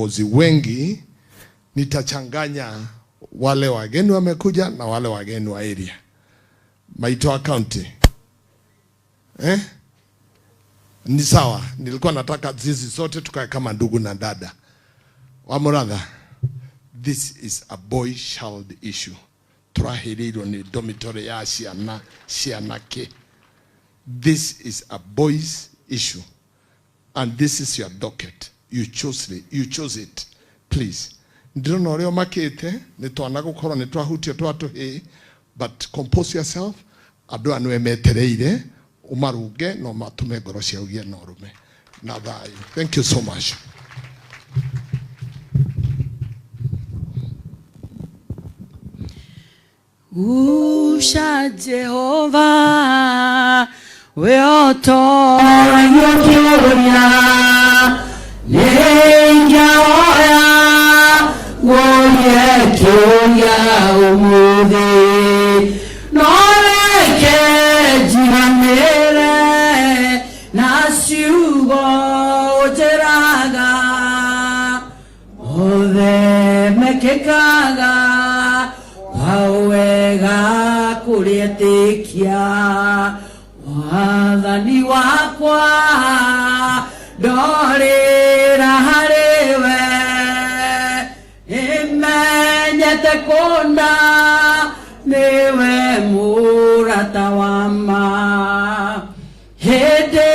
viongozi wengi, nitachanganya wale wageni wamekuja na wale wageni wa area. Maitoa County. Eh? Ni sawa, nilikuwa nataka sisi sote tukae kama ndugu na dada. Wamuratha, this is a boy child issue. Turahĩrĩirwo nĩ dormitory ya ciana cianake. This is a boys issue and this is your docket. You chose it. You chose it. Please. Ndĩrona ũrĩa ũmakĩte nĩ twana gũkorwo nĩ twahutio twa tũhĩĩ, but compose yourself. Andũ aya nĩwe metereire ũmarunge na ũmatũme ngoro ciao igĩe na ũrũme na thayũ. Thank you so much. Usha Jehova we otoragia kĩũria nĩingĩahoya ngũrie kĩũria ũmũthĩ no reke njiganĩre na ciugo ũnjĩraga othe mekĩkaga kwa wega kũrĩ etĩkia wathani wakwa ndorĩra harĩ we ĩmenyete kũna nĩwe mũrata wa ma hĩndĩ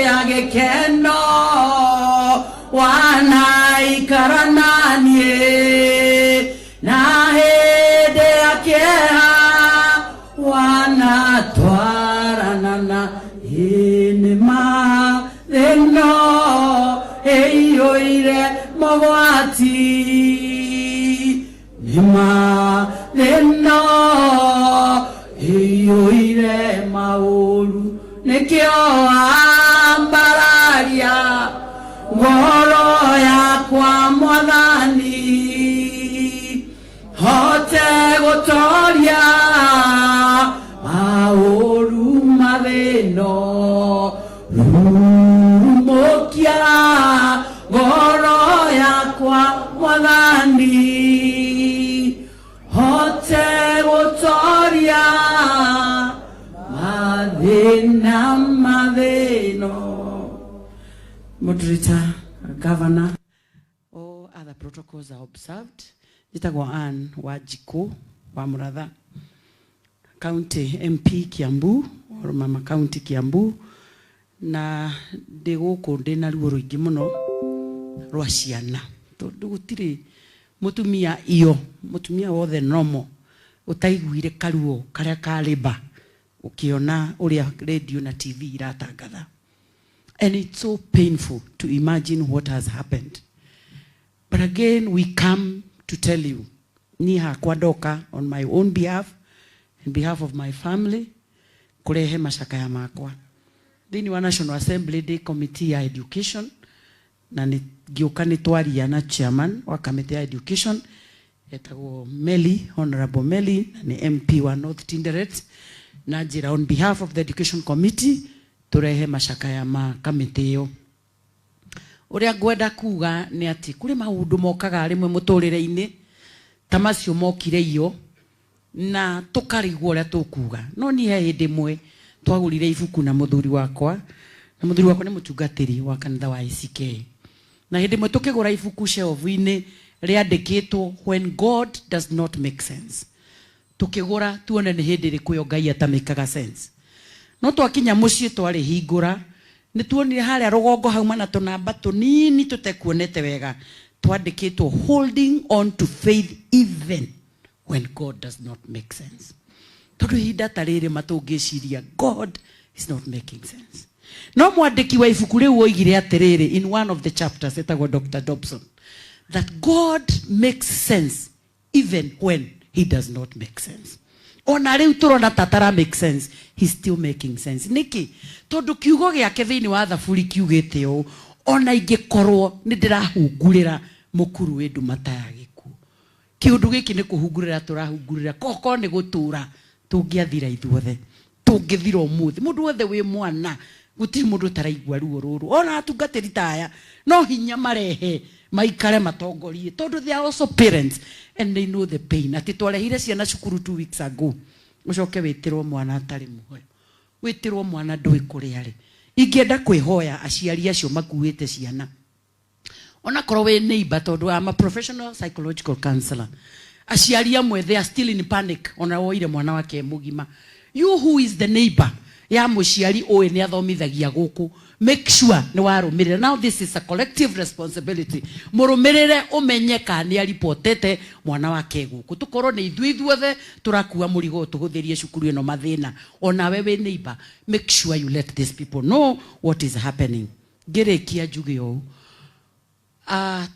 ya gĩkeno wanaikara na niĩ na hĩndĩ ya kĩeha wanatwarana na ĩnĩma thĩno ĩiyũire mogwati nĩma thĩno ĩiyũire maũru nĩkĩo ambararia ngoro yakwa mwathani hote gũtoria maũru mathĩno rurumũkia ngoro yakwa mwathani hote gũtoria mathĩna mathĩno. Moderator, Governor, all other protocols are observed. Njĩtagwo Ann Wanjikũ wa Mũratha, County MP Kiambu, or Mama County Kiambu, na ndĩ gũkũ ndĩ na ruo rũingĩ mũno rwa ciana tondũ gũtirĩ mũtumia iyo mũtumia wothe nomo ũtaiguire karuo karĩa ka labour ũkĩona ũrĩa radio na TV iratangatha. And it's so painful to imagine what has happened. But again, we come to tell you, niĩ hakwa ndoka on my own behalf, in behalf of my family, kũrehe macakaya makwa. Thĩinĩ wa National Assembly ndĩ committee ya education, na nĩ ngĩũka nĩ twaria na chairman wa committee ya education, etagwo Meli, Honorable Meli, na nĩ MP wa North Tinderet, na njĩra on behalf of the education committee, tũrehe macakaya ma kamĩtĩ ĩyo. Ũrĩa ngwenda kuga nĩ atĩ kũrĩ maũndũ mokaga rĩmwe mũtũrĩre-inĩ ta macio mokire iyo na tũkarigwo ũrĩa tũkuga. No niĩ he hĩndĩ ĩmwe twagũrire ibuku na mũthuri wakwa, na mũthuri wakwa nĩ mũtungatĩri wa kanitha wa ACK. Na hĩndĩ ĩmwe tũkĩgũra ibuku shelf-inĩ rĩandĩkĩtwo When God Does Not Make Sense. Tũkĩgũra tuone nĩ hĩndĩ ĩrĩkũ ĩyo Ngai atamĩkaga sense. No twakinya mũciĩ twarĩhingũra nĩ tuonire harĩa rũgongo hauma na tũnamba tũnini tũtekuonete wega twandĩkĩtwo holding on to faith even when God does not make sense. Tondũ ihinda ta rĩrĩ matũngĩciria God is not making sense. No mwandĩki wa ibuku rĩu oigire atĩrĩrĩ in one of the chapters etagwo Dr. Dobson that God makes sense even when he does not make sense. Ona rĩu tũrona ta tara make sense, he's still making sense. Nĩkĩ? Tondũ kiugo gĩake thĩinĩ wa Thaburi kiugĩte ũũ, ona ingĩkorwo nĩ ndĩrahungurĩra mũkuru wĩ nduma ta ya gĩkuũ. Kĩũndũ gĩkĩ nĩ kũhungurĩra tũrahungurĩra, koko nĩ gũtũra tũngĩathira ithuothe, tũngĩthira ũmũthĩ. Mũndũ wothe wĩ mwana Gũtirĩ mũndũ ũtaraigua ruo rũrũ. Ona atungatĩri ta aya no hinya marehe maikare matongorie, tondũ they are also parents and they know the pain. Atĩ twarehire ciana cukuru 2 weeks ago, ũcoke wĩtĩrwo mwana atarĩ muoyo, wĩtĩrwo mwana ndũĩ kũrĩa arĩ. Ingĩenda kwĩhoya aciari acio makuĩte ciana, onakorwo wĩ neighbor, tondũ I'm a professional psychological counselor, aciari amwe, they are still in panic ona woire mwana wake mũgima. You who is the neighbor ya mũciari ũĩ nĩ athomithagia gũkũ, make sure nĩ warũmĩrĩra. Now this is a collective responsibility. Mũrũmĩrĩre ũmenye kana nĩ aripotete mwana wake gũkũ, tũkorwo nĩ ithuĩ ithuothe tũrakua mũrigo ũyũ, tũhũthĩrie cukuru ĩno mathĩna. Onawe wĩ neighbor, make sure you let these people know what is happening. Ngĩrĩkia njuge ũũ,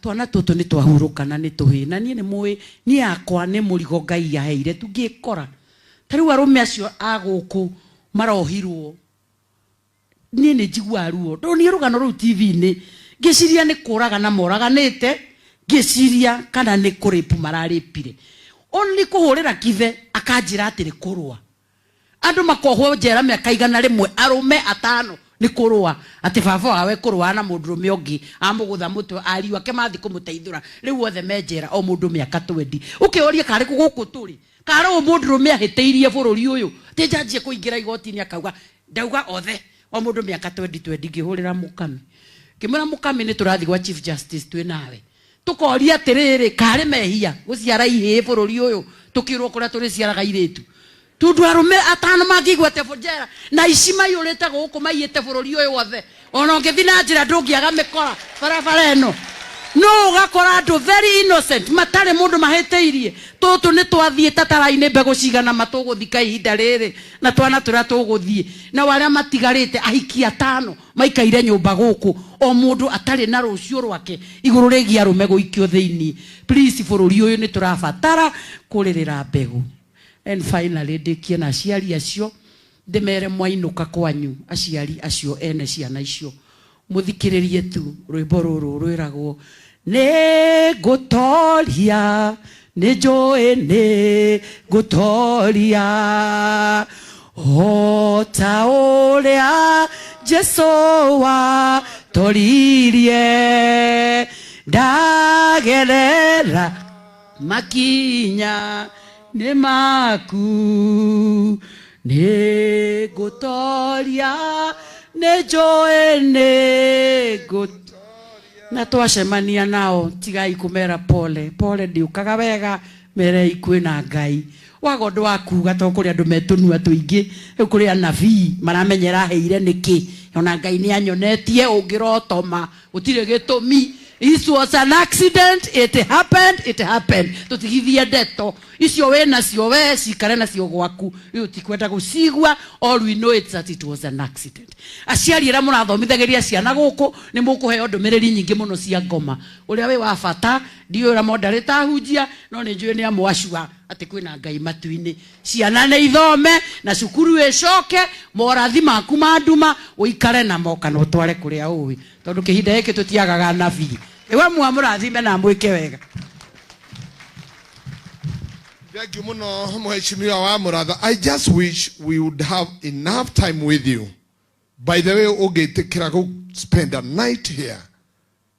twana tũtũ nĩ twahurũka na nĩ tũhĩ na niĩ nĩ mũĩ niĩ yakwa nĩ mũrigo Ngai aheire tungĩkora. Ta rĩu arũme acio a gũkũ marohirwo, niĩ nĩ njiguaga ruo. Ndonire rũgano rũu TV-inĩ, ngĩciria nĩ kũragana moraganĩte, ngĩciria kana nĩ kũrĩpu mararĩpire. Only kũhũrĩra kithe akanjĩra atĩ nĩ kũrũa. Andũ makohwo njera mĩaka 100, arũme atano nĩ kũrũa, atĩ baba wawe kũrũa na mũndũrũme ũngĩ, amũgũtha mũtwe, ariũ ake mathiĩ kũmũteithũra, rĩu othe me njera, o mũndũ mĩaka 20. Ũkĩũrie karĩ kũ gũkũ tũrĩ, karĩ ũũ mũndũrũme ahĩtĩirie bũrũri ũyũ ti njanjie kũingĩra igoti-inĩ akauga ndauga othe o mũndũ mĩaka 20 20. Ngĩhũrĩra mũkami, ngĩmwĩra, "Mũkami, nĩ tũrathiĩ gwa Chief Justice twĩ nawe, tũkoria atĩrĩrĩ, karĩ mehia gũciara ihĩĩ bũrũri ũyũ, tũkĩrwo kũrĩa tũrĩciaraga irĩtu, tundu arũme atano mangĩigua atĩa njera na ici maiyũrĩte gũkũ, maiyĩte bũrũri ũyũ wothe? Ona ũngĩthiĩ na njĩra ndũngĩaga mĩkora barabara ĩno, no ũgakora andũ very innocent matarĩ mũndũ mahĩtĩirie. Tũtũ nĩ twathiĩ tatara-inĩ mbegũ cigana matũgũthika ihinda rĩrĩ na twana tũrĩa tũgũthiĩ na arĩa matigarĩte, ahiki atano maikaire nyũmba gũkũ, o mũndũ atarĩ na rũciũ rwake igũrũ rĩgiĩ arũme gũikio thĩinĩ. Please, bũrũri ũyũ nĩ tũrabatara kũrĩrĩra mbegũ. And finally, ndĩkie na aciari acio, ndĩmere mwainũka kwanyu, aciari acio ene ciana icio, mũthikĩrĩrie tu rwĩmbo rũrũ rwĩragwo nĩ ngũtoria, nĩ njũĩ nĩ ngũtoria, o ta ũrĩa Jesu watoririe, ndagerera makinya nĩ maku, nĩ ngũtoria, nĩ njũĩ nĩ ngũtoria. Na twacemania nao, tigai kũmera pole pole, ndiũkaga wega, merei kwĩna Ngai. Waga ũndũ wa kuga, to kũrĩ andũ metũnua tũingĩ rĩu, kũrĩ anabii maramenyera heire nĩkĩ, ona Ngai nĩ anyonetie ũngĩrotoma gũtirĩ gĩtũmi. It was an accident, it happened, it happened. Tũtigithie ndeto icio wĩ nacio, we cikare nacio gwaku, rĩu tikwenda gũcigua. All we know is that it was an accident. Aciari arĩa mũrathomithagĩria ciana gũkũ, nĩ mũkũheo ndũmĩrĩri nyingĩ mũno cia ngoma. Ũrĩa wĩ wa bata, ndiũĩ ũrĩa mondarĩte ahunjia, no nĩ njũĩ nĩ amwacua atĩ kwĩna Ngai matu-inĩ. Ciana nĩ ithome na cukuru ĩcoke, morathi maku ma nduma ũikare namo kana ũtware kũrĩa ũĩ, tondũ kĩhinda gĩkĩ tũtiagaga nabii. Ĩwe mua mũrathime na mwĩke wega. Thank you muno, Mheshimiwa wa Muratha. I just wish we would have enough time with you. By the way, ũngĩtĩkĩra go spend a night here,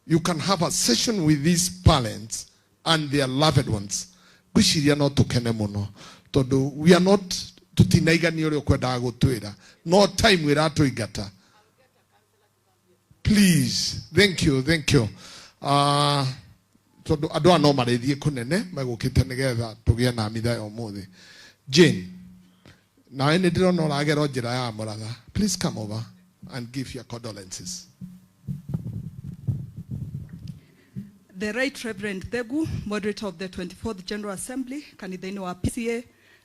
you can have a session with these parents and their loved ones. Ngwĩciria no tũkene mũno tondũ we are not, tũtinaigania ũrĩa ũkwendaga gũtwĩra, no time ĩratũingata. Please, thank you, thank you. Tondũ andũ aya no marĩthiĩ kũnene megũkĩte nĩgetha tũgĩe na mitha ya ũmũthĩ. Jane, nawe nĩ ndĩrona ũragera njĩra ya Mũratha. Please come over and give your condolences. The Right Reverend Thegu, Moderator of the 24th General Assembly, kanitha-inĩ wa PCEA,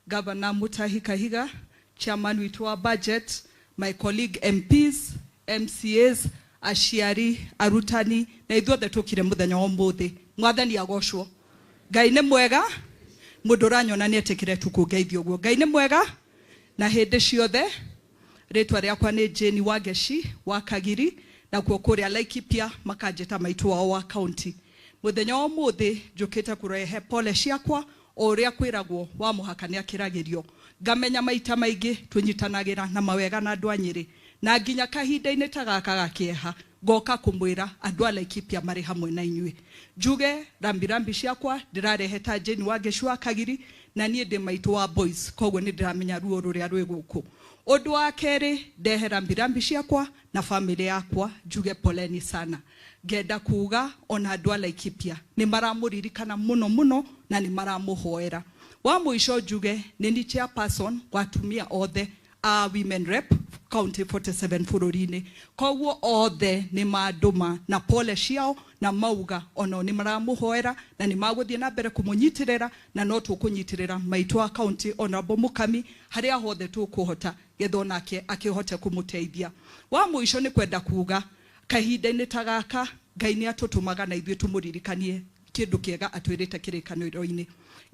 Governor Mutahi Kahiga, Chairman witũ wa budget, my colleague MPs, MCAs, aciari, arutani, na ithuothe tũkire mũthenya wa ũmũthĩ. Mwathani agocwo. Ngai nĩ mwega, mũndũ ũranyona nĩ etĩkĩre tu kũngeithia ũguo. Ngai nĩ mwega, na hĩndĩ ciothe. Rĩtwa rĩakwa nĩ Jane Wangeci wa Kagiri, nakuo kũrĩa Laikipia makanjĩta maitũ wao wa county. Mũthenya wa ũmũthĩ njũkĩte kũrehe pole ciakwa, o ũrĩa kwĩragwo wa mũhaka nĩ akĩragĩrio. Ngamenya maita maingĩ tũnyitanagĩra na mawega na andũ a Nyĩrĩ. Na nginya kahinda-inĩ ta gaka ga kĩeha, ngoka kũmwĩra andũ a Laikipia marĩ hamwe na inyuĩ. Njuge rambirambi ciakwa ndĩrarehe ta Jane wa Gĩcua Kagiri, na niĩ ndĩ maitũ wa boys, koguo nĩ ndĩramenya ruo rũrĩa rwĩ gũkũ. Ũndũ wa kerĩ, ndehe rambirambi ciakwa na famĩlĩ yakwa, njuge poleni sana. Ngenda kuga ona andũ a Laikipia nĩ maramũririkana mũno mũno na nĩ maramũhoera. Wa mũico njuge nĩ ni chairperson wa atumia othe a Women Rep County 47 bũrũri-inĩ, koguo othe nĩ mandũma na pole ciao na mauga onao nĩ maramũhoera na nĩ magũthiĩ na mbere kũmũnyitĩrĩra, na no tũkũnyitĩrĩra maitũ wa county Honorable Mukami harĩa hothe tũkũhota getha onake akĩhote kũmũteithia. Wa mũico nĩ kwenda kuga kahinda-inĩ ta gaka Ngai nĩ atũtũmaga na ithuĩ tũmũririkanie kĩndũ kĩega atwĩrĩte kĩrĩkanĩro-inĩ.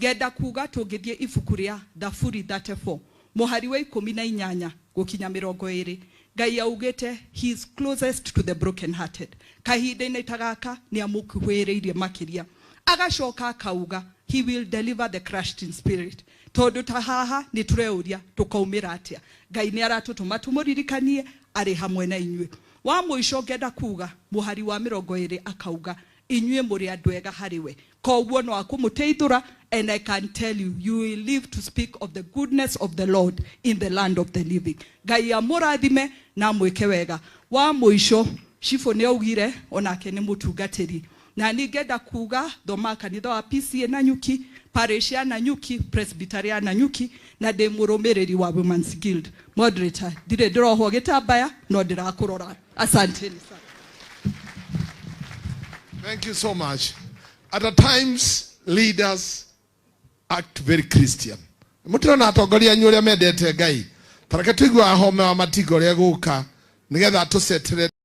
Ngenda kuga tũngĩthiĩ ibuku rĩa Thaburi 34 mũhari wa 18 gũkinya 20, Ngai augĩte he is closest to the broken hearted. Kahinda-inĩ ta gaka nĩ amũkuhĩrĩirie makĩria. Agacoka akauga he will deliver the crushed in spirit. Tondũ ta haha nĩ tũreũria tũkaumĩra atĩa, Ngai nĩ aratũtũma tũmũririkanie arĩ hamwe na inyuĩ. Wa mũico ngenda kuga mũhari wa 20 akauga inyuĩ mũrĩ andũ ega harĩ we, koguo no akũmũteithũra. And I can tell you, you will live to speak of the goodness of the Lord in the land of the living. Ngai amũrathime na amwĩke wega. Wa mũico, cibũ nĩ augire onake nĩ mũtungatĩri, na niĩ ngenda kuga thoma kanitha wa PCA Nanyuki, parish ya Nanyuki, presbytery ya Nanyuki, na ndĩ mũrũmĩrĩri wa Women's Guild. Moderator, ndirĩ ndĩrohwo gĩtambaya no ndĩrakũrora. Asanteni sana. Thank you so much. At a times, leaders act very Christian. Mũtirona atongoria anyu ũrĩa mendete Ngai. Tareke tũigue ahome wa matinga ũrĩa gũka nĩgetha tũcetere.